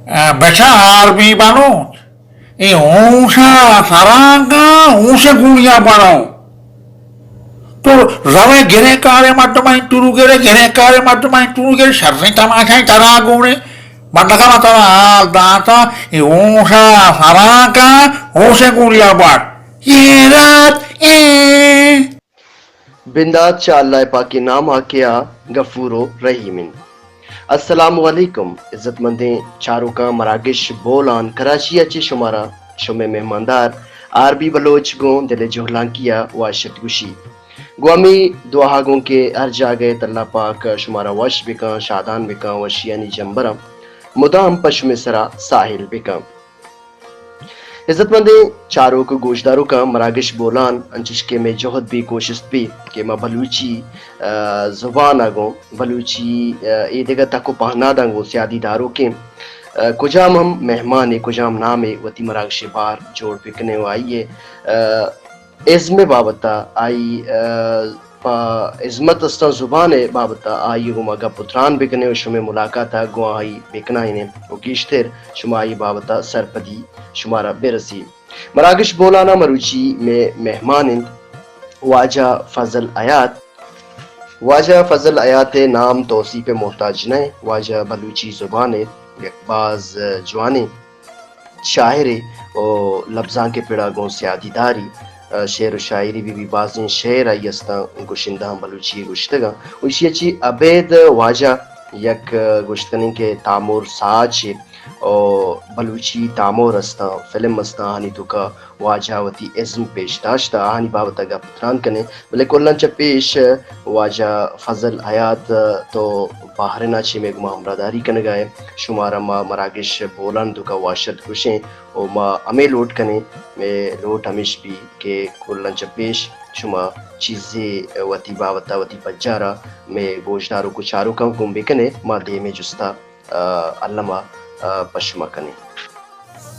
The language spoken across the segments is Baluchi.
بچار بی بلوچ، اے ہوش ءَ سرانکاں، ہوش ءِ گولی ءَ بڑو۔ تو روئے گریں کارے مردمانی ترو گرے، گریں کارے مردمانی ترو گرے، شریں تماشائی ترا گونے۔ بندگا ما ترا حال داتا، اے ہوش ءَ سرانکاں، ہوش ءِ گولی ءَ بڑ۔ اے رات اے۔ بندات چہ اللہ پاکیں نام ءَ کہ آ غفور و رحیم انت۔ السلام علیکم، عزت مندیں چاروکاں، مراگش بولان کراچی ءَ چہ شمارا شمئے مہماندار آر بی بلوچ گوں دل ءِ جہلانکی ءَ واشت گوشی۔ گوں ہمے دعا ءَ گوں کہ ہر جاگہ ات اللہ پاک شمارا وش بکن، شادان بکن، وشیانی جمبراں مدام پہ شمئے سرا ساحل بکن۔ عزت مندیں چاروک و گوشداروکاں، مراگش بولان انچش کہ مئے جہد بی، کوشست بی کہ ما بلوچی، آ، زبان ءَ گوں بلوچی، آ، ایدگہ تک و پہناداں گوں سیادی داروکیں، آ، کجام ہم مہمانے، کجام نامے وتی مراگش ءِ بار جوڑ بکنیں و آئی ءِ، آ، ازم ءِ بابت ءَ، آئی، آ، پہ ازمت استاں زبان ءِ بابت ءَ آئی ءَ گوما گپ و تران بکنیں و شمئے ملاقات ءَ گوں آئی بکنائینیں و گیشتر شما آئی بابت ءَ سرپدی شمارا برسی۔ مراگش بولان ءَ مروچی مئے مہمان انت واجہ فضل حیات۔ واجہ فضل حیات ءِ نام توسیپ ءِ محتاج نہ انت۔ واجہ بلوچی زبان ءِ یک باز جوانیں شاعرے و لبزانک ءِ پڑا گوں سیادی داری، آ، شعر و شاعری بی بی، بازیں شعر آئی استاں، گشندہاں بلوچی ءِ گشتگاں۔ و ایشی ءَ چی ابید واجہ یک، آ، گوشت کنیں کہ تامر ساچے و بلوچی تامر استاں، فلم استاں، آہانی توکا واجہ وتی ازم پیش داشتہ، آہانی بابت ءَ گپ تران کنیں۔ بلے کلاں چہ پیش واجہ فضل حیات، تو بحرین ءَ چہ مئے گوما ہمراہداری کنگا ئے۔ شمارا ما مراگش بولان توکا واشت گوشیں و ما ہمے لوٹ کنیں، مئے لوٹ ہمیش بی کہ کلاں چہ پیش شما چیزے وتی بابت ءَ وتی پجار ءَ مئے گوشداروک و چاروکاں گون بکنے، ما دیمے جستا، آ، الما، آ، پہ شما کنیں۔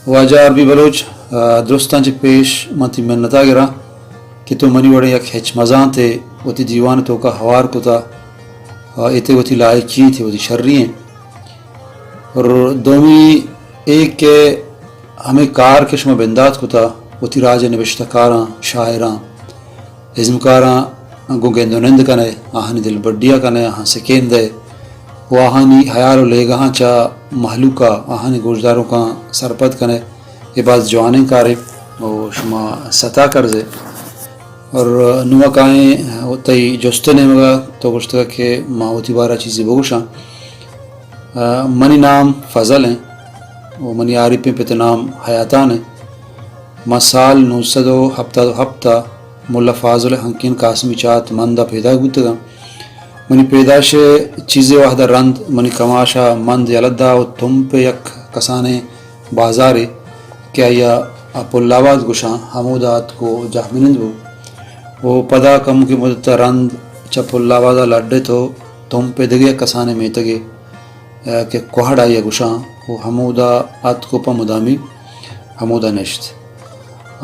واجہ آر بی بلوچ، آ، درستاں چہ پیش من تئی منتا گراں کہ تو منی وڑیں یک ہچ مزانتے وتی دیوان توکا ہوار کتا، آ، اے تئی وتی لائکی انت، وتی شری انت۔ اور دومی اے کہ ہمے کار کہ شما بندات کتا، وتی راج ءِ نبشتہ کاراں، شاعراں، ازمکاراں گوں گند و نند کن ئے، آہانی دلبڈی ءَ کن ئے، آہاں سکین دئے و آہانی ہیال و لیگہاں چہ مہلوک ءَ، آہانی گوشداروکاں سرپد کن ئے۔ اے باز جوانیں کارے و شما ستا کرز ئے۔ اور نوں کائیں تئی جست ءِ نیمگ ءَ، تو گوشتگ کہ ما وتی بارہ ءَ چیزے بگوشاں۔ آ، منی نام فضل انت و منی آریپیں پت ءِ نام حیاتان انت۔ ما سال نو سد و ہپتاد و ہپت ءَ ملا فاضل ءِ ہنکین قاسمی چات مند ءَ پیداک بوتگاں۔ منی پیداش ءِ چیزے وہد ءَ رند منی کماش ءَ مند یلہ دات و تمپ ءِ یک کسانیں بازارے کہ آئی ءَ پل آباد گوشاں، ہمودا اتک و جاہمنند بوت و پدا کمکے مدت ءَ رند چہ پل آباد ءَ لڈت و تمپ ءِ دگہ یک کسانیں میتگے، آ، کہ کوہڑ آئی ءَ گوشاں و ہمودا اتک و پہ مدامی ہمودا نشت۔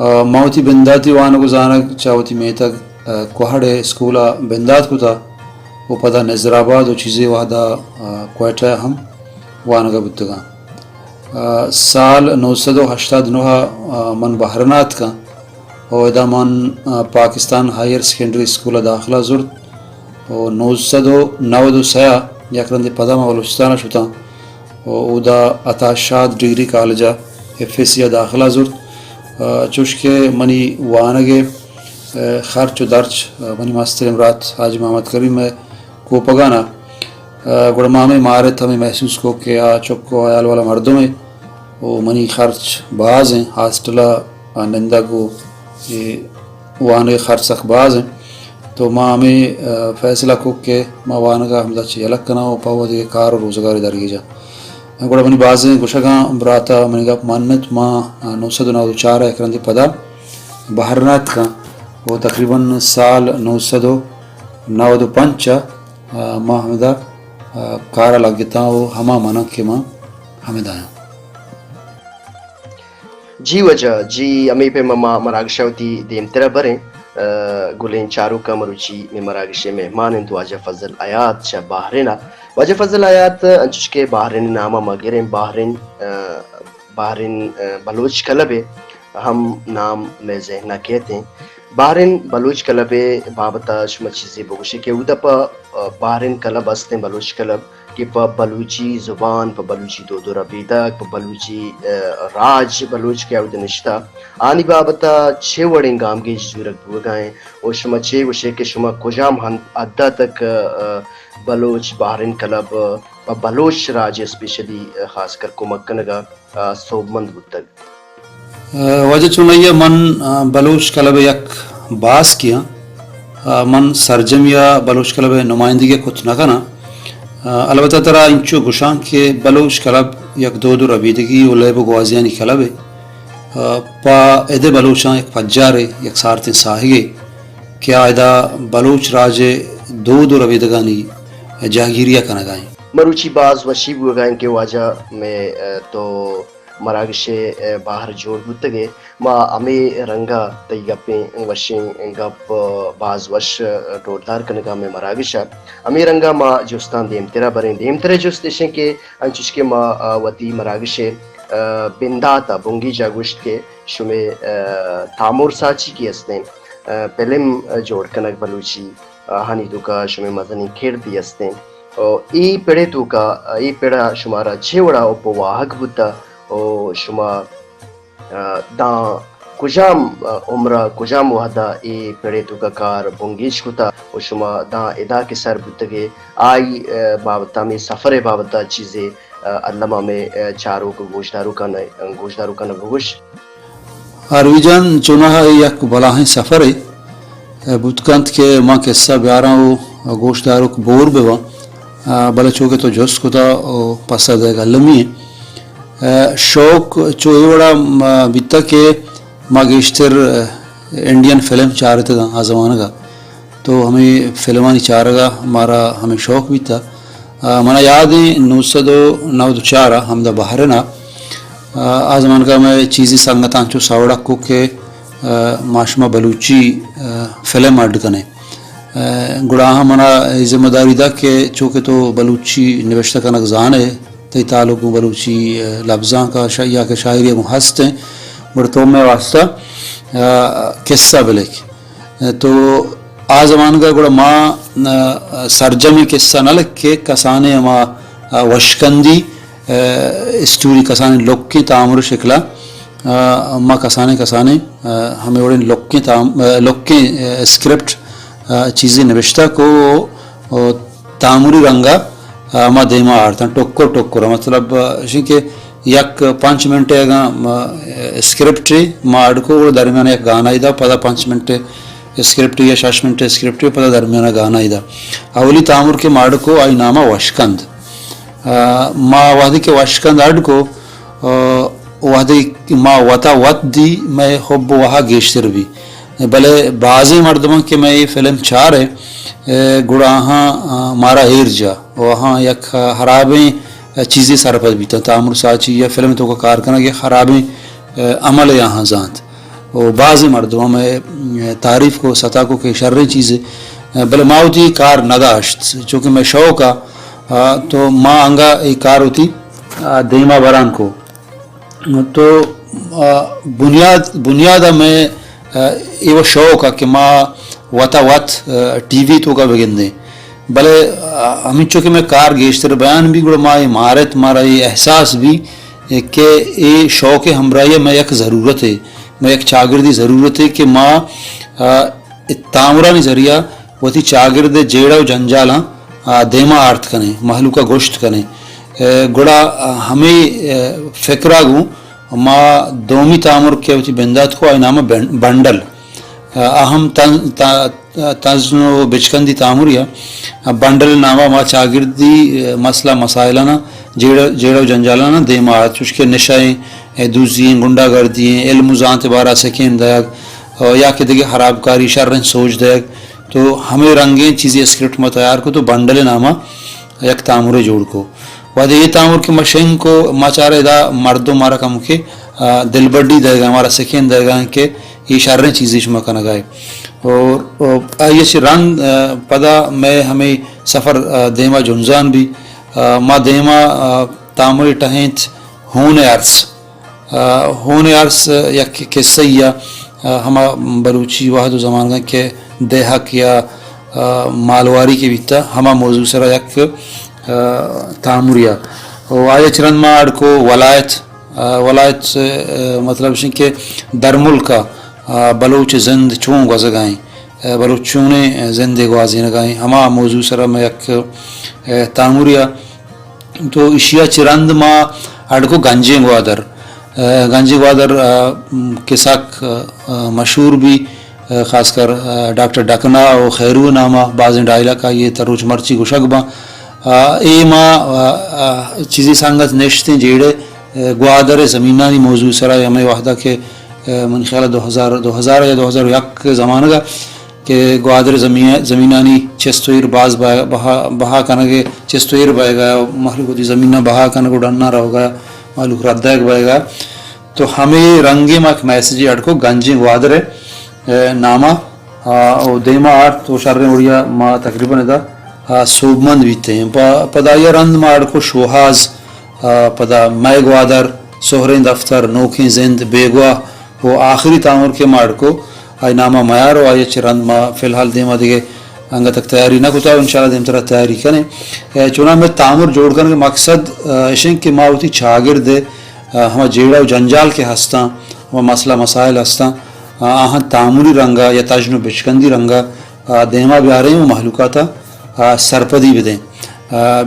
آ، ما وتی بنداتی وانگ و زانگ چہ وتی میتگ، آ، کوہڑ ءِ اسکول ءَ بندات کتا و پدا نظر آباد و چیزے وہدا، آ، کوئٹہ ءَ ہم وانگ ءَ بوتگاں۔ آ، سال نو سد و ہشتاد نو ءَ، آ، من بحرین ءَ اتکاں و ادا من، آ، پاکستان ہائیر سیکنڈری اسکول ءَ داخلہ زرت و نو سد و نود و سئے ءَ یک رندے پدا من بلوچستان ءَ شتاں و اودا عطا شاد ڈگری کالج ءَ ایف ایس سی ءَ داخلہ زرت۔ آ، چوش کہ منی وانگ ءِ، آ، خرچ و درچ، آ، منی مستریں برات حاجی محمد کریم ءِ کوپگان ءَ، آ، گڑا ما ہمے مارت ہمے محسوس کو کہ آ چک و حیال والا مردمے و منی خرچ باز ایں، ہاسٹل ءَ نندگ و اے وانگ ءِ خرچ سک باز ایں۔ تو ما ہمے، آ، فیصلہ کو کہ ما وانگ ءَ ہمدا چہ یلہ کناں و پہ وھدے کار و روزگارے درگیجاں۔ گڑا منی بازیں گوشگاں برات ءَ منی گپ منت، ما، آ، نو سد و نود و چار ءَ یک رندے پدا بحرین ءَ اتکاں و تقریباً سال نو سد و نود و پنچ ءَ، آ، ما ہمدا، آ، کار ءَ لگتاں و ہما مناں کہ ما ہمدا آں۔ جی واجہ، جی ہمے پیم ءَ ما مراگش ءَ وتی دیمتر ءَ بریں۔ آ، گلیں چاروکاں، مروچی مئے مراگش ءِ مہمان انت واجہ فضل حیات چہ بحرین ءَ۔ واجہ فضل حیات، انچوش کہ بحرین نام ءَ ما گریں، بحرین، آ، بحرین، آ، بلوچ کلب ءِ ہم نام مئے ذہن ءَ کیت ایں۔ بحرین بلوچ کلب ءِ بابت ءَ شما چیزے بگوشے کہ اودا پہ، آ، بحرین کلب استیں بلوچ کلب کہ پہ بلوچی زبان، پہ بلوچی دود و ربیدگ، پہ بلوچی، آ، راج بلوچ کہ اودا نشتہ، آنی بابت ءَ چے وڑیں گامگیج زورگ بوگا ایں؟ و شما چے گوشے کہ شما کجام ہن-، حد ءَ تک، آ، بلوچ بحرین کلب پہ بلوچ راج ءَ اسپیشلی، آ، خاص کر کمک کنگ ءَ، آ، سوبمند بوتگ؟ آ، واجہ چونائی ءَ من، آ، بلوچ کلب ءِ یک باسکے آں۔ آ، من سرجمی ءَ بلوچ کلب ءِ نمائندگی ءَ کت نہ کناں۔ آ، البتہ ترا انچو گوشاں کہ بلوچ کلب یک دود و ربیدگی و لیب و گوازیانی کلبے۔ آ، پہ اد ءِ بلوچاں یک پجارے، یک سارتیں ساہگے کہ آ ادا بلوچ راج ءِ دود و ربیدگانی جہگیری ءَ کنگا ایں۔ مروچی باز وشی بوگا انت کہ واجہ مئے، آ، تو مراگش ءِ، آ، بہر جوڑ بوتگ ئے۔ ما ہمے رنگ ءَ تئی گپیں وشیں گپ، آ، باز وش، آ، ڈولدار کنگا مئے مراگش ءَ۔ ہمے رنگ ءَ ما جستاں دیمترا بریں۔ دیمترا جست اش انت کہ انچوش کہ ما، آ، وتی مراگش ءِ، آ، بندات ءَ بنگیج ءَ گوشت کہ شمئے، آ، تامر ساچی کہ استیں، آ، پلم جوڑ کنگ بلوچی، آ، ہانی توکا شمئے مزنیں کردے استیں۔ او اے پڑے توکا، آ، اے پڑا شمارا چے وڑا اوپ واہگ بوتا؟ او شما، آ، داں کجام، آ، عمرا کجام وہدا اے پڑے توکا کار بنگیج کتا؟ او شما داں ادا کہ سر بوتگے آئی، آ، بابتا، ہمے سفر بابتا چیزے، آ، الما مئے، آ، چاروک گوشداروکان، گوشداروکان بگوش۔ آروی جان، چوناہا اے یک بلاہیں سفرے، آ، بوت کنت کہ ما قصہ بیاراں و گوشداروک بور بباں، آ، بلے چو کہ تو جست کتا و پسہ دئیگ المی ایں۔ آ، شوق چو اے وڑا، آ، بیتا کہ ما گیشتر، آ، انڈین فلم چارتگاں آ زمانگا۔ تو ہمے فلمانی چارگا مارا ہمے شوق بیتا۔ آ، منا یاد ایں نو سد و نود و چار ءَ ہمدا بحرین ءَ، آ، آ زمانگا مئے چیزی سنگتاں چو سوڑک کو کہ، آ، ما شما بلوچی، آ، فلم اڈ کنیں۔ آ، گڑا آہاں منا اے ذمہ داری دا کہ چو کہ تو بلوچی نبشتہ کنگ زانئے، تئی تعلق گوں بلوچی، آ، لبزانک ءَ شا-، یا کہ شاعری ءَ گوں ہست ایں، گڑا تو مئے واسطہ، آ، قصہ بلکھ۔ تو آ زمانگا گڑا ما، آ، سرجمیں قصہ نہ لکھے، کسانیں ہما، آ، وشکندی، آ، اسٹوری، کسانیں لکیں تامر شکلا، آ، ما کسانیں، کسانیں، آ، ہمے وڑیں لکیں تام-، آ، لکیں، آ، اسکرپٹ، آ، چیزے نبشتہ کو، او تامری رنگا، آ، ما دیما آرتاں، ٹکر ٹکر، مطلب، آ، اشیں کہ یک پنچ منٹ اگاں ما، آ، اسکرپٹ ما اڈ کو، گڑا درمیان یک گانا ای دا، پدا پنچ منٹ اسکرپٹ یا شش منٹ اسکرپٹ، پدا درمیان گانا ای دا۔ اولی تامر کہ ما اڈ کو، آئی نام وشکند۔ آ، ما وہدے کہ وشکند اڈ کو، آ، وہدے ما وتا وت دی، مئے حب وہا گیشتر بی۔ بلے بازیں مردماں کہ مئے اے فلم چارے، اے، گڑا آہاں، آ، مارا ایر جا و آہاں یک، آ، ہرابیں، آ، چیزے سرپد بیتاں۔ تامر ساچی یا فلم توکا کار کنگ یک ہرابیں، آ، عملے آہاں زانت۔ و بازیں مردماں مئے، آ، تعریف کو، ستا کو کہ شریں چیزے، آ، بلے ما وتی کار نداشت، چونکہ مئے شوق آ، آ، تو ما انگا اے کار وتی، آ، دیما بران کو۔ تو، آ، بنیاد، بنیاد ء مئے، آ، ایوک شوق ء کہ ما وت ء وت، آ، ٹی وی توکا بگندیں۔ بلے، آ، ہمینچو کہ مئے کار گیشتر بیان بی، گڑا ما اے مہارت، مارا اے احساس بی کہ اے شوق ء ہمراہی ء مئے یک ضرورت ء، مئے یک چاگردی ضرورت ء کہ ما، آ، تامرانی ذریعہ وتی چاگرد ء جیڑہ و جنجالاں، آ، دیما آرت کنیں، مہلوک ء گوشت کنیں۔ اے، گڑا، آ، ہمے، اے، فکر ء گوں ما دومی تامر کہ وتی بندات کو، آئی نام ء بن-، بنڈل۔ آ، آ ہم تن-، تا-، تزن و بچکندی تامری ء۔ آ، بنڈل نام ء ما چاگردی، اے، مسئلہ مسائلاناں، جیڑہ، جیڑہ و جنجالاناں دیما آرت، چوشکہ نشہ ایں، اے، دزی ایں، گنڈہ گردی ایں، علم و زانت بارا سکین دئیگ، آ، یا کہ دگہ خرابکاری، شریں سوج دئیگ، تو ہمے رنگیں چیزے اسکرپٹ ما تیار کو تو بنڈل نام ء یک تامرے جوڑ کو۔ وہدے اے تامر کہ ما شنگ کو، ما چارے ادا مردم مارا کمکے، آ، دلبڈی دئیگا، مارا سکین دئیگا کہ اے شریں چیزے شما کنگا ئے۔ اور، اور آئی چہ رند، آ، پدا مئے ہمے سفر، آ، دیما جنزان بی۔ آ، ما دیما، آ، تامرے ٹہینت ہون ارس۔ آ، ہون ارس یک قصہ یا، آ، ہما بلوچی وہد و زمانگاں کہ دیہک یا، آ، مالواری کہ بیتا، ہما موضوع سرا یک، آ، تامریا۔ و آیا چہ رند ما اڈکو ولایت، آ، ولایت، آ، مطلب اش کہ درملک ء، آ، بلوچ زند چون گوزگائیں، آ، بلوچ چونیں زندے گوازینگائیں، ہما موضوع سرا میں یک، آ، تامریا۔ تو اشیا چہ رند ما اڈکو گنجیں گوادر، آ، گنجیں گوادر، آ، م، کساک، آ، مشہور بی، آ، خاص کر، آ، ڈاکٹر ڈکنا و خیرو ناما بازیں ڈائلاگ آئیے تروچ مرچی گوشگ باں۔ آ، اے ما، آ، آ، چیزی سنگت نشتیں جیڑے، آ، گوادر زمینانی موضوع سرا ہمے وہدا کہ، آ، من خیال دو ہزار، دو ہزار یا دو ہزار یک زمانگا کہ گوادر زمین، زمینانی چست و ایر باز بہ-، بہا، بہا کنگے، چست و ایر بئیگا، مہلوک وتی زمینا بہا کنگ و ڈنا روگا، مہلوک ردئیگ بئیگا۔ تو ہمے رنگے ما یک میسجے اڈکو گنجیں گوادر ء، آ، ناما، آ، او دیما آرت و شریں وڑیا ما تقریباً ادا، آ، سوبمند بیتیں۔ پا-، پدا آئی ء رند ما اڈکو شوہاز، آ، پدا مئے گوادر، سہریں دفتر، نوکیں زند، بیگواہ و آخری تامر کہ ما اڈکو آئی ناما میار و آئی ء چہ رند ما فی الحال دیما دگہ انگتک تیاری نہ کتا و انشاءاللہ دیمترا تیاری کنیں۔ آ، چوناہا مئے تامر جوڑ کنگ ء مقصد، آ، اشیں کہ ما وتی چاگرد ء آ، ہما جیڑہ و جنجال کہ ہستاں، ہما مسئلہ مسائل ہستاں، آ، آہاں تامری رنگا یا تژن و بچکندی رنگا، آ، دیما بیاریں و مہلوکاتا، آ، سرپدی بدیں۔ آ،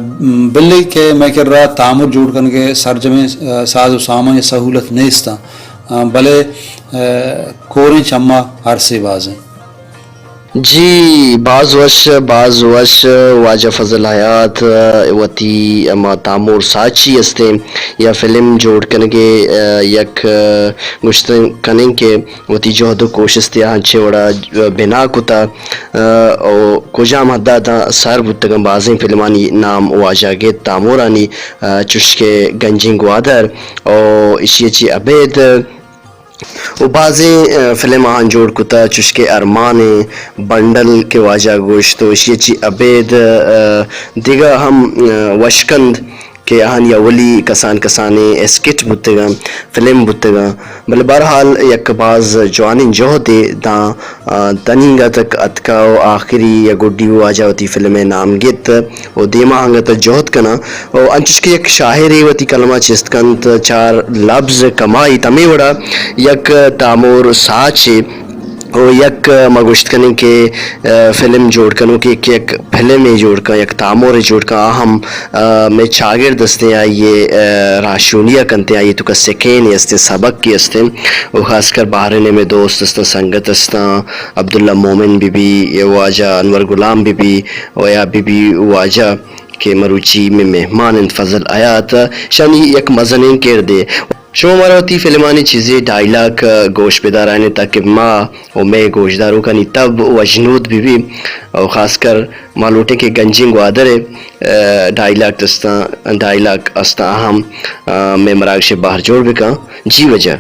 بلے کہ مئے کرا تامر جوڑ کنگے سرجمیں، آ، ساز و سامان یا سہولت نیستاں، آ، بلے، آ، کوریں چما ارسے بازیں۔ جی، باز وش، باز وش، واجہ فضل حیات، وتی ہما تامور ساچی استیں یا فلم جوڑ کنگے، یک گوشتن کنیں کہ وتی جہد و کوشست یا ہنچیں وڑا بنا کتا، او کجام حدا تاں سر بوتگاں، بازیں فلمانی نام واجہ گیت تامورانی، چشکہ گنجیں گوادر، او اشی چی ابید و بازیں، آ، فلم آہاں جوڑ کتہ، چوشکہ ارمان ء بنڈل کہ واجہ گوشت و ایشی ء چی ابید، آ، دگہ ہم، آ، وشکند کہ آہانی اولی کسان کسانیں اسکٹ بوتگاں، فلم بوتگاں، بلے بہرحال یک باز جوانیں جہدے داں، آ، تنینگا تک اتکا و آخری یا گڈی واجہ وتی فلم ء نام گت۔ و دیما انگت جہد کناں۔ و انچش کہ یک شاعرے وتی قلما چست کنت، چار لبز کمائیت، ہمے وڑا یک تامور ساچے و یک ما گوشت کنیں کہ، آ، فلم جوڑ کنوکے کہ یک فلمے جوڑ کن، یک تامورے جوڑ کن، آ ہم، آ، مئے چاگرد استیں، آئی ء، آ، راہشونی ء کنتیں، آئی ء توکا سکینے استیں، سبقے استیں۔ و خاص کر بحرین ء مئے دوست استاں، سنگت استاں، عبداللہ مومن بی بی، واجہ انور غلام بی بی، و یا بی بی واجہ کہ مروچی مئے مہمان انت فضل حیات، شانی یک مزنیں کردے۔ شما مارا وتی فلمانی چیزے ڈائیلاگ گوش بدارائینت تاکہ ما و مئے گوشداروکانی تب وشنود بہ بی۔ و خاص کر ما لوٹیں کہ گنجیں گوادر ء، آ، ڈائیلاگ استاں، ڈائیلاگ استاں اہم، آ، مئے مراگش ء بہر جوڑ بکن۔ جی واجہ۔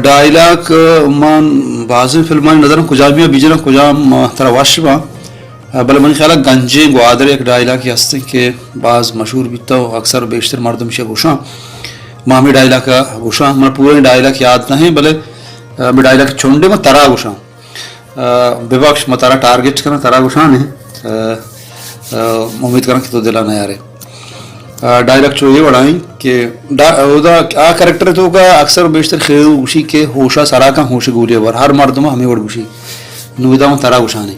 ڈائیلاگ، آ، من بازیں فلمانی نظرم کجامی ء بجناں، کجام، آ، ترا وش باں۔ آ، بلے منی خیال ء گنجیں گوادر یک ڈائیلاگے ہستیں کہ باز مشہور بیتہ و اکثر و بیشتر مردم ایشی ء گوشاں۔ ما ہمے ڈائیلاگ ء گوشاں۔ من پوریں ڈائیلاگ یاد نہ ہیں، بلے، آ، ہمے ڈائیلاگ چنڈے من ترا گوشاں۔ آ، ببخش، ما ترا ٹارگٹ کناں، ترا گوشاں نے۔ آ، آ، امید کناں کہ تو دلا نیارے۔ آ، ڈائیلاگ چو اے وڑا ایں کہ ڈا-، اودا آ کریکٹر توکا اکثر و بیشتر خیرو گوشی کہ ہوشا سرا کن ہوش گولی بر، ہر مردم ہمے وڑ گوشی۔ نو ادا من ترا گوشانے۔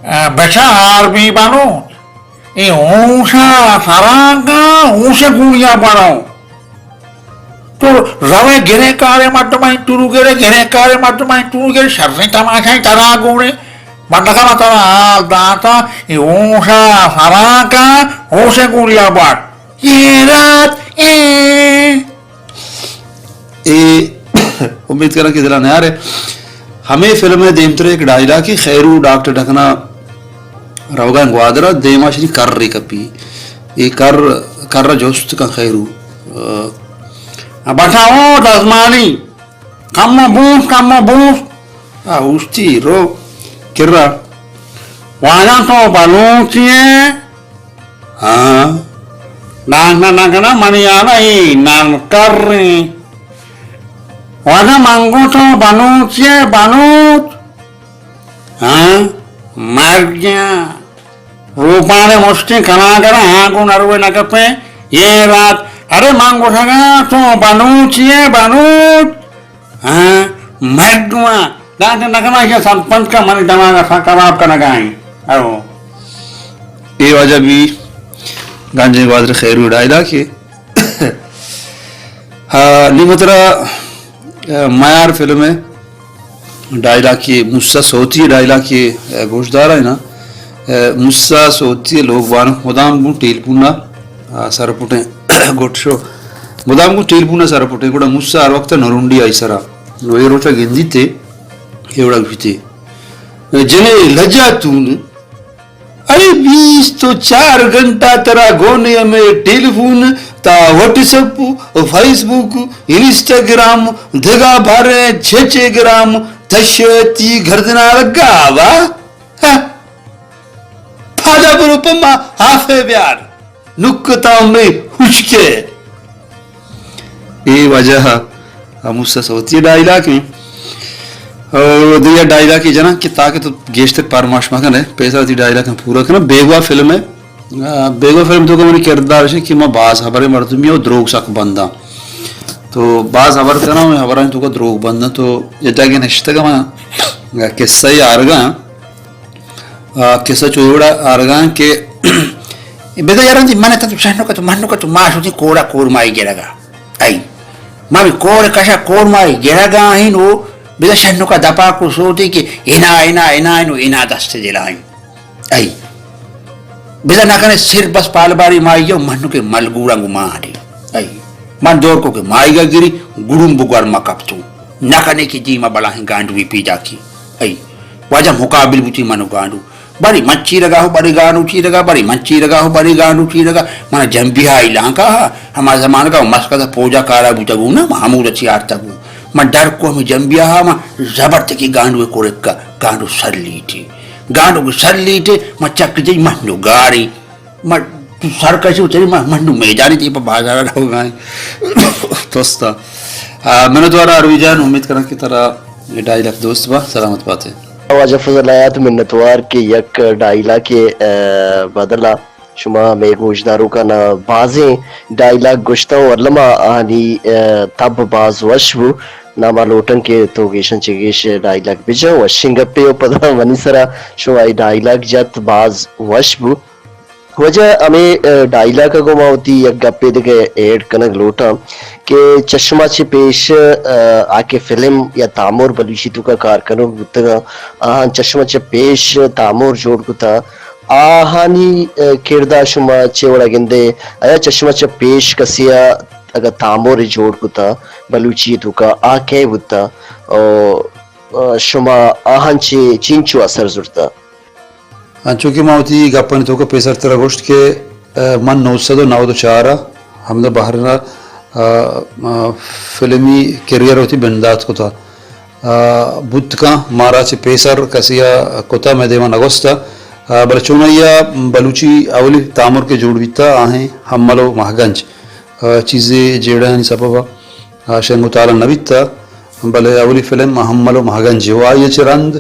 آ، بچار بی بانو، اے ہوشا سرا کن ہوش گولیا بڑو۔ تو روئے گریں کارے مردمانی ترو گرے، گریں کارے مردمانی ترو گرے، شریں تماشائیں ترا گونے۔ بندگا ما ترا حال داتا، اے ہوشا سرا کن ہوش گولیا بڑ۔ اے رات اے۔ اے امید کناں کہ دلا نیارے۔ ہمے فلم ء دیمتر یک ڈائیلاگے، خیرو ڈاکٹر ڈکنا روگاں گوادر ء، دیما شری کر ری کپی۔ اے کر، کر ء جست کن خیرو۔ آ، بٹا او دزمانی، کمو بوس، کمو بوس۔ آ، اوشتی رو کرا۔ واجہ تو بلوچی ئے؟ ہاں۔ نان نہ کناں، منی ہیال ءَ اے نان کریں۔ واجہ من گوں تو بلوچی ئے، بلوچ؟ ہاں، مرگیاں۔ روپانے مشتیں کلاگر، ہاں گوں نروے نہ کپیں، اے رات۔ ارے من گوشگاں تو بلوچی ئے، بلوچ؟ ہاں، مردماں دانکہ نہ کناں، ایشاں سرپنچ کا منی دماغ ءَ خراب کنگا ایں۔ او۔ اے واجہ بی گنجیں گوادر خیرو ڈائلاگ ئے۔ ہاں، نی مترا، آ، میار فلم ئے ڈائلاگ ئے، موسی سوتی ڈائلاگ ئے، آ، گوشدار ئے نا۔ آ، موسی سوتی لوگ بانک مدام گوں ٹیلیفون ءَ، آ، سر پٹیں گٹ شو۔ مدام گوں ٹیلیفون ءَ سر پٹیں، گڑا موسی ہر وقت نرونڈی آئی سرا۔ نو اے روچا گندیت ئے، اے وڑا گوشیت ئے، جنے لجا تو نے، ارے بیست و چار گھنٹہ ترا گونے ہمے ٹیلیفون تا واٹس ایپ، فیس بک، انسٹاگرام، دگہ بھریں چچے گرام، تشویتی گردنا لگا وا۔ ہاں۔ پادا برو پما آفے بیار۔ نکتاں میں ہشکے۔ اے واجہ ءَ موسی سوتی ڈائلاگ ایں۔ او دگہ ڈائلاگ ئے جناں کہ تاکہ تو گیشتر پرماش مکن ئے، پیسر تئی ڈائلاگ ءَ پورا کناں۔ بیگواہ فلم ئے۔ آ، بیگواہ فلم توکا منی کردار اش کہ ما باز ہبریں مردمی ءَ دروگ سک بنداں۔ تو باز ہبر کناں، ہبرانی توکا دروگ بنداں۔ تو ادا کہ نشتگاں من قصہ ئے آرگاں۔ آ، کسہ چو اے وڑا آرگاں کہ بزاں یاراں دی من اتاں تو شہنو کا تو مہنو کا تو ما شوتی کوڑا کور مائی گرگا۔ ائی۔ ما بھی کور کشا کور مائی گرگا ہین او بزاں شہنو کا دپا کو سوتی کہ انا، انا، انا، انو انا دست دلائیں۔ ائی۔ بزاں نہ کنے سر بس پالباری مائی گیا مہنو کے ملگوڑا گو ماں ہٹی۔ ائی۔ من دور کو کہ مائی گا گری گڑوم بگور ما کپتو۔ نہ کنے کہ دیما بلاہیں گانڈوی پیدا کی۔ ائی۔ واجہ مقابل بوتی منو گانڈو۔ بری من چیرگا ہو، بری گانڈو چیرگا، بری من چیرگا ہو، بری گانڈو چیرگا۔ منا جنبی ہائی لانکا ہا، ہما زمانگا مسکت پوجا کارا بوتگو نا، ما ہمود چی آرتگو۔ من ڈر کو ہمیں جنبی ہا، ما زبر تکی گانڈو کرکا، گانڈو سر لیٹی۔ گانڈو کو سر لیٹے، ما چک جئی مہنو گاری۔ ما سر کشی اتری ما مہنو میدانی تی پہ بازار روگا ایں۔ توستا۔ آ، منتوار آروی جان، امید کناں کہ ترا اے ڈائلاگ دوست با، سلامت باتے۔ واجہ فضل حیات منتوار کہ یک ڈائلاگ ئے، آ، بدلا شما مئے گوشداروکانا بازیں ڈائلاگ گوشتاں و الما آہانی، آ، تب باز وش بو۔ ناما لوٹن کہ تو گیشن چہ گیش ڈائلاگ بجن، وشیں گپے و پدا منی سرا شما اے ڈائلاگ جت باز وش بو۔ واجہ ہمے، آ، ڈائلاگ ءَ گوں ما وتی یک گپے دگہ ایڈ کنگ لوٹاں کہ چشمہ چہ پیش، آ، آ کہ فلم یا تامر بلوچی توکا کار کنوک بوتگاں، آہاں چشمہ چہ پیش تامر جوڑ کتا، آہانی، آ، کردار شما چے وڑا گندے؟ آیا چشمہ چہ پیش کسے ءَ اگاں تامر جوڑ کتا بلوچی توکا، آ کئے بوتا؟ او، آ، شما آہاں چے چینچو اثر زرتا؟ انچو کہ ما وتی گپانی توکا پیسر ترا گوشت کہ، آ، من نو سد و نود و چار ءَ ہمدا بحرین ءَ، آ، آ، فلمی کیریئر وتی بندات کتا۔ آ، بوت کن مارا چہ پیسر کسے ءَ کتا مئے دیما نگوستا۔ آ، بلے چونائی ءَ بلوچی اولی تامر کہ جوڑ بیتا آہیں حمل و مہگنج۔ آ، چیزے جیڑہانی سبب ءَ، آ، شنگ و تالان نہ بیتا، بلے اولی فلم حمل و مہگنج و آئی ءَ چہ رند،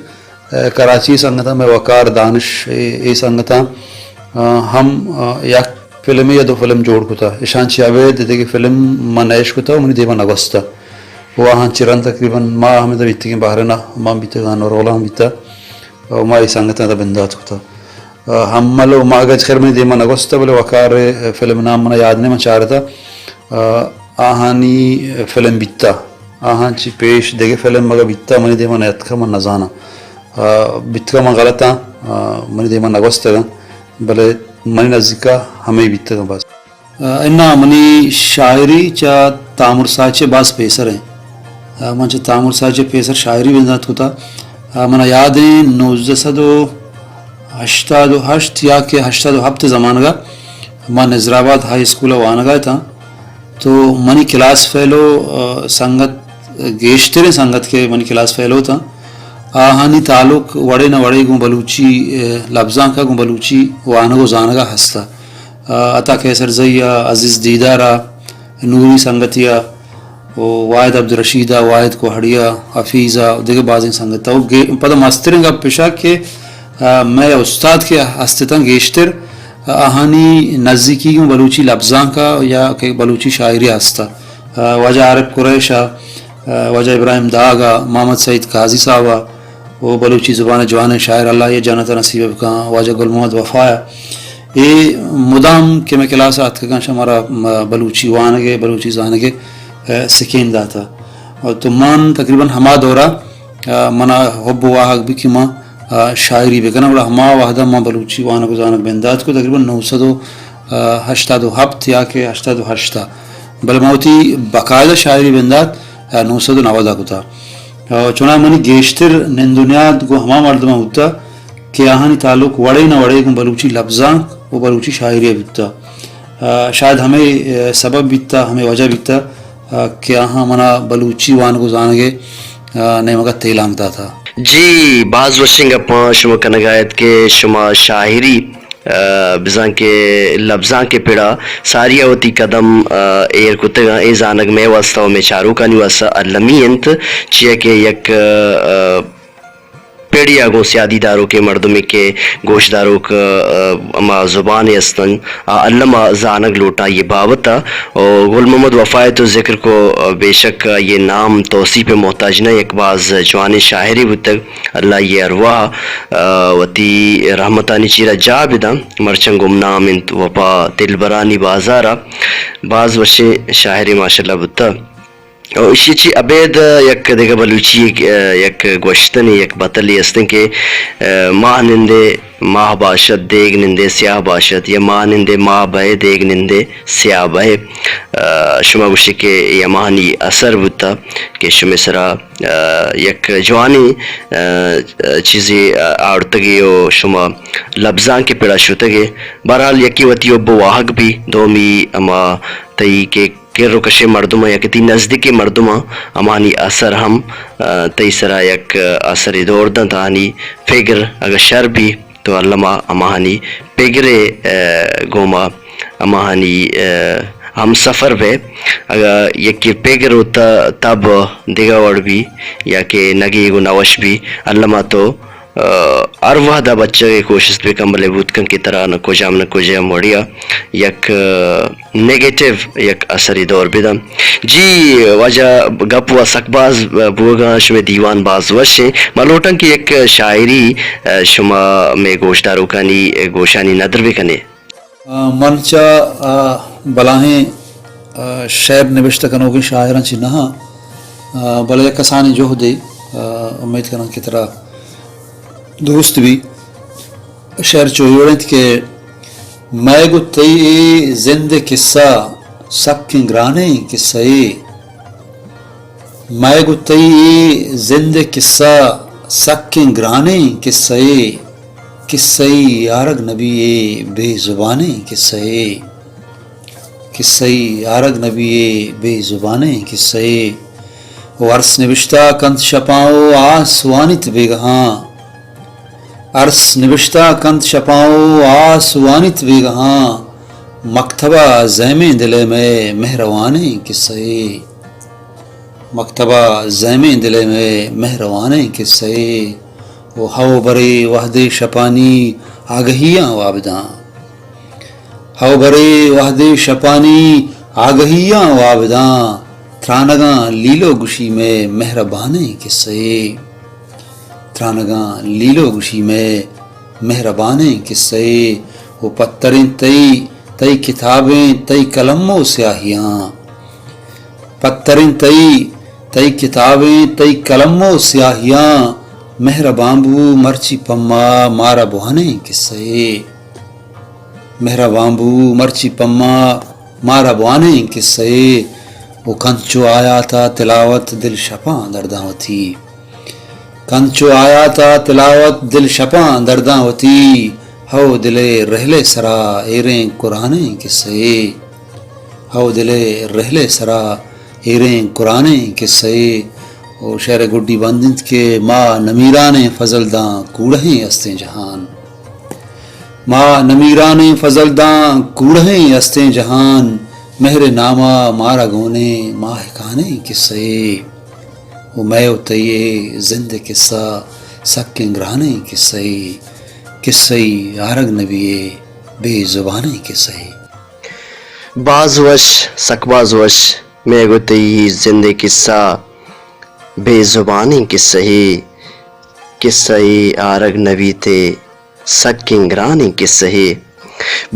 آ، کراچی سنگتاں مئے وقار دانش اے، اے سنگتاں، آ، ہم، آ، یک فلمے یا دو فلم جوڑ کتا۔ اشاں چہ ابید دگہ فلم من نہ اش کتا و منی دیما نہ گوستا۔ و آہاں چہ رند تقریباً ماہ ہمدا بیتگیں بحرین ءَ، من بیتگاں و رولاں بیتا و ما اے سنگتاں دا بندات کتا۔ آ، حمل و مہگنج خیر منی دیما نگوستہ، بلے وقار ءِ فلم نام منا یاد نہ، من چارتہ، آ، آہانی فلم بیتہ، آہاں چہ پیش دگہ فلم اگہ بیتہ منی دیما نیتکہ، من نزاناں۔ آ، بیتکہ من غلطاں، آ، منی دیما نگوستگاں، بلے منی نزیکا ہمے بیتگاں بس۔ آ، اناں منی شاعری چہ تامر ساچ ءَ باز پیسر ایں۔ آ، من چہ تامر ساچ ءَ پیسر شاعری بندات کتا۔ آ، منا یاد ایں نوزدہ سد و ہشتاد و ہشت یا کہ ہشتاد و ہپت ءِ زمانگ ءَ ما نظر آباد ہائی اسکول ءَ وانگ ءَ اتاں، تو منی کلاس فیلو، آ، سنگت، گیشتریں سنگت کہ منی کلاس فیلو اتاں، آہانی تعلق وڑے نہ وڑے گوں بلوچی، ء، لبزانک ء گوں بلوچی وانگ ء زانگ ء ہست ء۔ ء، عطا قیصرزئی ء، عزیز دیدار ء، نوری سنگتی ء، و واحد عبدالرشید ء، واحد کوہڑی ء، حفیظ ء، دگہ بازیں سنگت ء۔ و گے-، پدا مستریں گپ اش ء کہ، ء، مئے استاد کہ ہست اتاں گیشتر، ء، آہانی نزیکی گوں بلوچی لبزانک ء یا کہ بلوچی شاعری ء ہست ء۔ ء، واجہ عارف قریش ء، ء، واجہ ابراہیم داگ ء، محمد سعید قاضی صاحب ء، و بلوچی زبان ء جوانیں شاعر، اللہ ء جنت نصیب بکاں، واجہ گل محمد وفا ء۔ اے مدام کہ مئے کلاس ء اتکگاں، شمارا م-، بلوچی وانگ ء، بلوچی زانگ ء، ء، سکین داتا۔ و تو من تقریباً ہما دورا، ء، منا حب و واہگ بی کہ ما، ء، شاعری بکناں، گڑا ہما وہدا ما بلوچی وانگ و زانگ بندات کو، تقریباً نو سد و ہشتاد و ہپت یا کہ ہشتاد و ہشت ء۔ بلے ما وتی باقاعدہ شاعری بندات، ء، نو سد و نود ء کتا۔ ء، چوناہا منی گیشتر نند و نیاد گوں ہما مردماں بوتا کہ آہانی تعلق وڑے نہ وڑے گوں بلوچی لبزانک و بلوچی شاعری ء بوتا۔ ء، شاید ہمے، ء، سبب بیتا، ہمے وجہ بیتا، ء، کہ آہاں منا بلوچی وانگ و زانگ ء، ء، نیمگ ء تیلانک داتا۔ جی، باز وشیں گپاں شما کنگا ات کہ شما شاعری ء، بزاں کہ لبزانک ء پڑا ساری ء وتی قدم، ء، ایر کتگاں۔ اے زانگ مئے واستہ و مئے چاروکانی واستہ المی انت، چیا کہ یک، ء، پڑی ء گوں سیادی داروکیں مردمے کہ گوشداروک، ء، ہما زبان ء استن، آ الم ء زانگ لوٹاں آئی ء بابت ء۔ و گل محمد وفا ء تو ذکر کو، ء، بے شک آئی ء نام توصیف ء محتاج نہ، یک باز جوانیں شاعرے بوتگ۔ اللہ آئی ء ارواہ ء، ء، وتی رحمتانی چیرا جاہ بداں۔ مرچاں گمنام انت وپا دلبرانی بازار ء۔ باز وشیں شاعرے ماشاءاللہ بوتہ۔ و ایشی چی ابید یک دگہ بلوچی، ء، یک گوشتنے، یک بتلے استیں کہ، ء، ماہ نندے ماہ باشد، دیگ نندے سیاہ باشد، یا ماہ نندے ماہ بئے، دیگ نندے سیاہ بئے۔ ء، شما گوشے کہ اے ہماہانی اثر بوتہ کہ شمے سرا، ء، یک جوانیں، ء، چیزے، ء، آورتگے و شما لبزانک ء پڑا شتگے۔ بہرحال یکے وتی حب و واہگ بی، دومی ہما تئی کہ کر و کشیں مردماں یا کہ تئی نزدیکیں مردماں ہماہانی اثر ہم، ء، تئی سرا یک اثرے دور دنت، آہانی پگر اگہ شر بی تو الما ہماہانی پگرے، ء، گوما ہماہانی، ء، ہمسفر بئے۔ اگہ یکے پگر و ت-، تب دگہ وڑ بی یا کہ نگیگ و نوش بی، الما تو، ء، ہر وہدا بچگ ء کوشست بکن، بلے بوت کن کہ ترا نہ کجام نہ کجام وڑیا یک، ء، نیگیٹو یک اثرے دور بدن۔ جی واجہ، گپ و سک باز بوگاں، شمے دیوان باز وشیں۔ ما لوٹاں کہ یک شاعری، ء، شما مے گوشداروکانی گوشانی ندر بکنے۔ ء، من چہ، ء، بلاہیں، ء، شعر نبشتہ کنوکیں شاعراں چہ نہ آں، ء، بلے یک کسانیں جہدے، ء، امید کناں کہ ترا دوست بی۔ شعر چو ایوڑ انت کہ مئے گوں تئی اے زند ء قصہ سکیں گرانیں قصہ اے۔ مئے گوں تئی اے زند ء قصہ سکیں گرانیں قصہ اے۔ قصہ ای آرگ نبی اے بے زبانیں قصہ اے۔ قصہ ای آرگ نبی اے بے زبانیں قصہ اے۔ و ارس نبشتہ کنت شپاں و آس وانیت بیگہاں۔ ارس نبشتہ کنت شپاں و آس وانیت بیگہاں۔ مکتبہ زیمیں دل ء مئے مہروانیں قصہ اے۔ مکتبہ زیمیں دل ء مئے مہروانیں قصہ اے۔ و ہو برے وہدے شپانی آگہیاں وابداں۔ ہو برے وہدے شپانی آگہیاں وابداں۔ ترانگاں لیلو گشی مئے مہربانیں قصہ اے۔ ترانگاں لیلو گشی مئے مہربانیں قصہ اے۔ و پتریں تئی، تئی کتابیں، تئی قلم و سیاہیاں۔ پتریں تئی، تئی کتابیں، تئی قلم و سیاہیاں۔ مہربان بو مرچی پما مارا بوانیں قصہ اے۔ مہربان بو مرچی پما مارا بوانیں قصہ اے۔ و کنچو آیاتا تلاوت دل شپاں درداں وتی۔ کنچو آیاتا تلاوت دل شپاں درداں وتی۔ ہو دلے رہلے سرا ایریں قرآنیں قصہ اے۔ ہو دلے رہلے سرا ایریں قرآنیں قصہ اے۔ او شعر ءِ گڈی بند انت کہ ما نمیرانیں فضل داں کوڑہیں استیں جہان۔ ما نمیرانیں فضل داں کوڑہیں استیں جہان، مہر ناما مارا گونیں ماہکانیں قصہ اے۔ او مئے و تئی اے زند ءِ قصہ سکیں گرانیں قصہ اے، قصہ ئی آرگ نبی اے، بے زبانیں قصہ اے۔ باز وش، سک باز وش، مئے گوں تئی زند ءِ قصہ بے زبانیں قصہ اے، قصہ ئی آرگ نبیت اے، سکیں گرانیں قصہ اے۔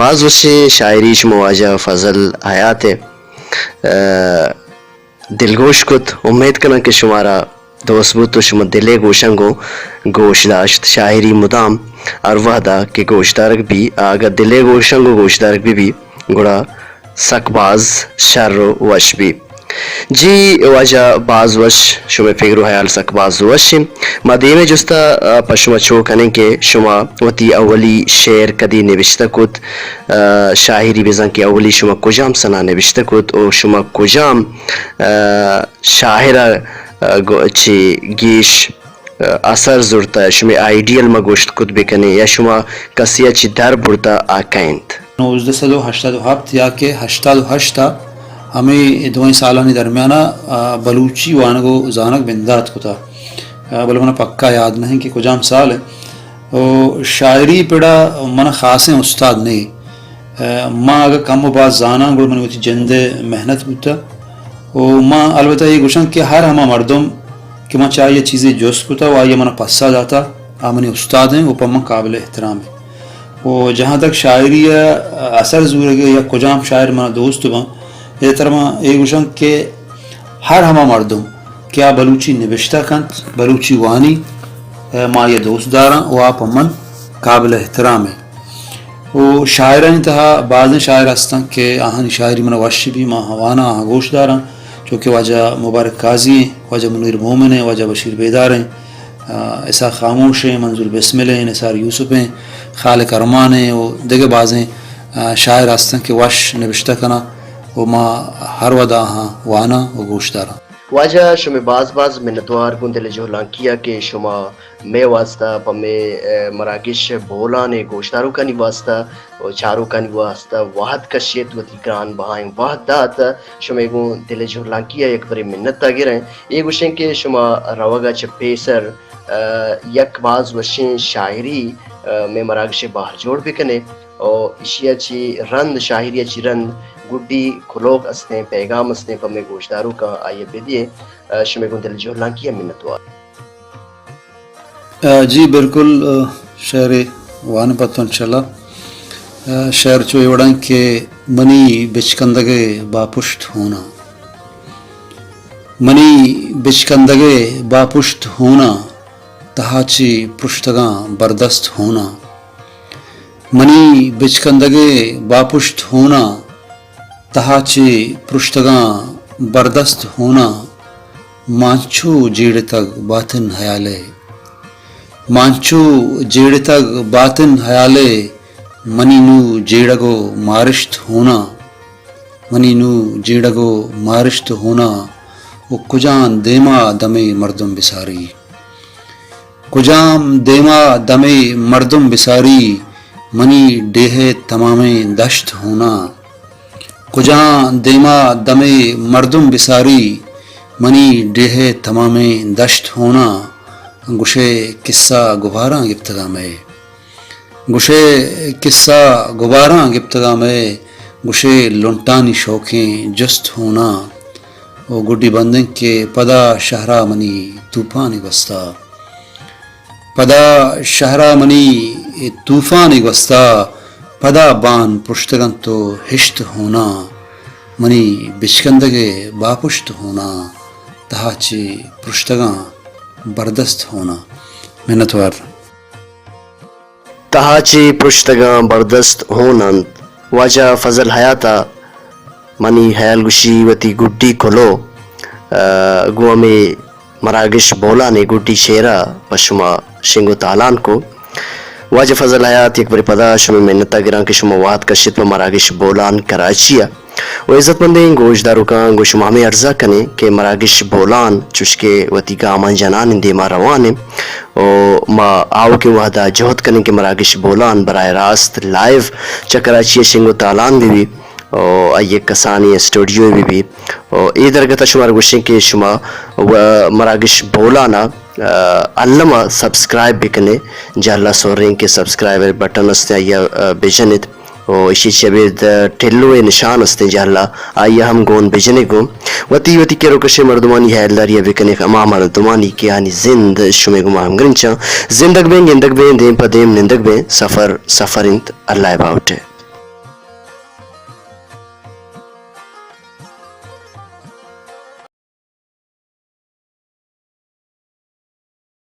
باز وشیں شاعری شما واجہ فضل حیات ءِ، آ، دلگوش کت۔ امیت کناں کہ شمارا دوست بوت و شما دل ءِ گوشاں گوں گوش داشت۔ شاعری مدام ہر وہدا کہ گوشدارگ بی، اگہ دل ءِ گوشاں گوں گوشدارگ بہ بی، گڑا سک باز شر و وش بی۔ جی واجہ، باز وش، شمئے فکر و حیال سک باز وش انت۔ ما دیمے جستا، آ، پہ شما چو کنیں کہ شما وتی اولی شعر کدی نبشتہ کت، آ، شاعری بزاں کہ اولی شما کجام سنا نبشتہ کت و شما کجام، آ، شاعر ءَ، آ، گو-، چی گیش، آ، اثر زرتہ، شمئے آئیڈیل ما گوشت کت بکنیں یا شما کسی ءَ چی در برتہ آ کئے انت؟ نوزدہ سد و ہشتاد و ہپت یا کہ ہشتاد و ہشت ءَ ہمے دوئیں سالانی درمیان ءَ، آ، بلوچی وانگ و زانگ بندات کتہ۔ آ، بلے من ءَ پکا یاد نہ انت کہ کجام سال انت۔ و شاعری پڑا من ءَ خاصیں استاد نہ۔ آ، ما اگہ کم و باز زاناں، گڑا منی وتی جند ءِ محنت بوتہ۔ و ما البتہ اے گوشاں کہ ہر ہما مردم کہ من چہ آئی ءَ چیزے جست کتہ و آئی ءَ من ءَ پسہ داتہ، آ منی استاد انت و پہ من قابل احترام انت۔ و جہاں تک شاعری ءِ اثر زورگ ءِ یا کجام شاعر من ءَ دوست باں، اے ترا من اے گوشاں کہ ہر ہما مردم کہ آ بلوچی نبشتہ کنت، بلوچی وانی، آ، ما آئی ءَ دوست داراں و آ پہ من قابل احترام انت۔ و شاعرانی تہا بازیں شاعر ہستاں کہ آہانی شاعری من ءَ وش بی، ما آہاں واناں، آہاں گوش داراں، چو کہ واجہ مبارک قاضی ایں، واجہ منیر مومن ایں، واجہ بشیر بیدار ایں، آ، اسحاق خاموش ایں، منظور بسمل ایں، نثار یوسف ایں، خالق ارمان ایں و دگہ بازیں، آ، شاعر ہستاں کہ وش نبشتہ کناں و ما ہر وھد آہاں واناں و گوش داراں۔ واجہ شمئے باز باز منتوار گوں دل ءِ جہلانکی ءَ کہ شما مئے واستہ، پہ مئے، اے، مراگش بولان ءِ گوشداروکانی واستہ و چاروکانی واستہ وہد کشیت، وتی گران بہائیں وہد دات۔ شمئے گوں دل ءِ جہلانکی ءَ یک برے منت ءَ گریں۔ اے گوشیں کہ شما روگ ءَ چہ پیسر، اے، یک باز وشیں شاعری، اے، مئے مراگش ءِ بہر جوڑ بکنے۔ و ایشی ءَ چی رند، شاعری ءَ چی رند گڈی کلوک استیں، پیغام استیں پہ مئے گوشداروکاں، آئی ءَ بدیے۔ اے، شمئے گوں دل ءِ جہلانکی ءَ منتوار۔ اے، جی بالکل، اے، شعرے وان پتون چلا۔ اے، شعر چو اے وڑاں کہ منی بچکندگ ءِ باپشت ہوناں، منی بچکندگ ءِ باپشت ہوناں، تہا چہ پرشتگاں بردست ہوناں۔ منی بچکندگ ءِ باپشت ہوناں، تہا چہ پرشتگاں بردست ہوناں، مانچو جیڑتگ باتن ہیال ءِ، مانچو جیڑتگ باتن ہیال ءِ، منی نوں جیڑگ و مارشت ہوناں، منی نوں جیڑگ و مارشت ہوناں، و کجام دیما دمے مردم بساری۔ کجام دیما دمے مردم بساری، منی ڈیہہ ءِ تمامیں دشت ہوناں۔ کجام دیما دمے مردم بساری، منی ڈیہہ ءِ تمامیں دشت ہوناں۔ گوشئے قصہ گباراں گپتگاں مئے، گوشئے قصہ گباراں گپتگاں مئے، گوشئے لنٹانی شوکیں جست ہوناں۔ و گڈی بندیں کہ پدا شہرا منی توپانے گوستا، پدا شہرا منی توپانے گوستا، پدا بان پرشتگ انت و ہشت ہوناں، منی بچکندگ ءِ باپشت ہوناں، تہا چہ پرشتگاں بردست ہوناں۔ منتوار۔ تہا چہ پرشتگاں بردست ہون انت۔ واجہ فضل حیات ءَ منی ہیال گوشی وتی گڈی کلو، آ، گوں ہمے مراگش بولان ءِ گڈی شعر ءَ پہ شما شنگ و تالان کو۔ واجہ فضل حیات، یک برے پدا شمئے منت ءَ گراں کہ شما وہد کشت پہ مراگش بولان کراچی ءَ۔ و عزت مندیں گوشداروکاں، گوں شما ہمے عرضہ کنیں کہ مراگش بولان چوشکہ وتی گاماں جنان دیما روان ایں و ما آؤکیں وہدا جہد کنیں کہ مراگش بولان براہ راست لائیو چہ کراچی ءَ شنگ و تالان بہ بی و آئی ءِ کسانیں اسٹوڈیو بہ بی و اے درگت ءَ شمارا گوشیں کہ شما و مراگش بولان ءَ، آ، الم ءَ سبسکرائب بکنے۔ جہلا سوریں کہ سبسکرائب بٹن استیں، آئی ءَ، آ، بجنت و ایشی چہ ابید ٹلو ءِ نشان استیں، جہلا آئی ءَ ہم گون بجنے گوں۔ وتی وتی کر و کشیں مردمانی ہیالداری ءَ بکنے، ہما مردمانی کہ آنی زند شمے گوما ہمگرنچاں۔ زندگ بیں، گندگ بیں، دیم پہ دیم نندگ بیں، سفر سفر انت، اللہ ءِ باہوٹ ءَ۔